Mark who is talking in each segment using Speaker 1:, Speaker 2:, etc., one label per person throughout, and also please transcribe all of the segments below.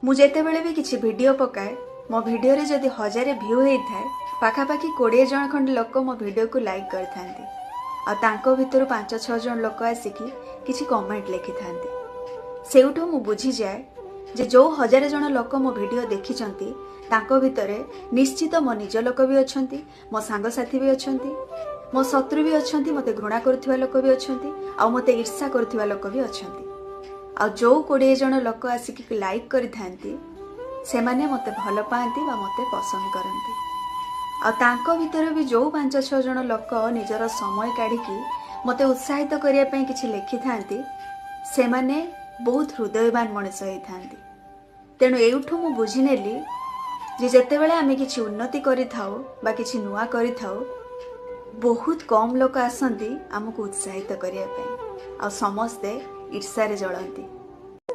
Speaker 1: ମୁଁ ଯେତେବେଳେ ବି କିଛି ଭିଡ଼ିଓ ପକାଏ, ମୋ ଭିଡ଼ିଓରେ ଯଦି 1000 ଭ୍ୟୁ ହେଇଥାଏ, ପାଖାପାଖି 20 ଜଣ ଖଣ୍ଡେ ଲୋକ ମୋ ଭିଡ଼ିଓକୁ ଲାଇକ୍ କରିଥାନ୍ତି ଆଉ ତାଙ୍କ ଭିତରୁ 5-6 ଜଣ ଲୋକ ଆସିକି କିଛି କମେଣ୍ଟ ଲେଖିଥାନ୍ତି। ସେଇଠୁ ମୁଁ ବୁଝିଯାଏ ଯେ ଯେଉଁ 1000 ଜଣ ଲୋକ ମୋ ଭିଡ଼ିଓ ଦେଖିଛନ୍ତି, ତାଙ୍କ ଭିତରେ ନିଶ୍ଚିତ ମୋ ନିଜ ଲୋକ ବି ଅଛନ୍ତି, ମୋ ସାଙ୍ଗସାଥି ବି ଅଛନ୍ତି, ମୋ ଶତ୍ରୁ ବି ଅଛନ୍ତି, ମୋତେ ଘୃଣା କରୁଥିବା ଲୋକ ବି ଅଛନ୍ତି ଆଉ ମୋତେ ଈର୍ଷା କରୁଥିବା ଲୋକ ବି ଅଛନ୍ତି। ଆଉ ଯେଉଁ 20 ଜଣ ଲୋକ ଆସିକି ଲାଇକ୍ କରିଥାନ୍ତି, ସେମାନେ ମୋତେ ଭଲ ପାଆନ୍ତି ବା ମୋତେ ପସନ୍ଦ କରନ୍ତି। ଆଉ ତାଙ୍କ ଭିତରେ ବି ଯେଉଁ 5-6 ଜଣ ଲୋକ ନିଜର ସମୟ କାଢ଼ିକି ମୋତେ ଉତ୍ସାହିତ କରିବା ପାଇଁ କିଛି ଲେଖିଥାନ୍ତି, ସେମାନେ ବହୁତ ହୃଦୟବାନ ମଣିଷ ହେଇଥାନ୍ତି। ତେଣୁ ଏଇଠୁ ମୁଁ ବୁଝିନେଲି ଯେ ଯେତେବେଳେ ଆମେ କିଛି ଉନ୍ନତି କରିଥାଉ ବା କିଛି ନୂଆ କରିଥାଉ, ବହୁତ କମ୍ ଲୋକ ଆସନ୍ତି ଆମକୁ ଉତ୍ସାହିତ କରିବା ପାଇଁ ଆଉ ସମସ୍ତେ ଈର୍ଷାରେ ଜଳନ୍ତି।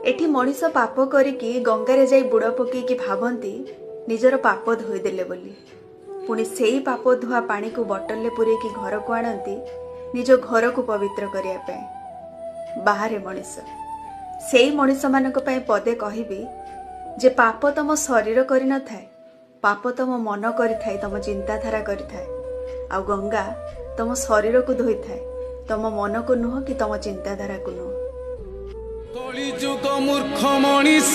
Speaker 1: ଏଠି ମଣିଷ ପାପ କରିକି ଗଙ୍ଗାରେ ଯାଇ ବୁଡ଼ ପକେଇକି ଭାବନ୍ତି ନିଜର ପାପ ଧୋଇଦେଲେ ବୋଲି। ପୁଣି ସେଇ ପାପ ଧୁଆ ପାଣିକୁ ବଟଲରେ ପୂରେଇକି ଘରକୁ ଆଣନ୍ତି ନିଜ ଘରକୁ ପବିତ୍ର କରିବା ପାଇଁ। ବାହାରେ ମଣିଷ, ସେଇ ମଣିଷମାନଙ୍କ ପାଇଁ ପଦେ କହିବି ଯେ ପାପ ତମ ଶରୀର କରିନଥାଏ, ପାପ ତମ ମନ କରିଥାଏ, ତମ ଚିନ୍ତାଧାରା କରିଥାଏ। ଆଉ ଗଙ୍ଗା ତମ ଶରୀରକୁ ଧୋଇଥାଏ, ତମ ମନକୁ ନୁହଁ କି ତମ ଚିନ୍ତାଧାରାକୁ ନୁହଁ।
Speaker 2: କଳିଯୁଗ ମୂର୍ଖ ମଣିଷ।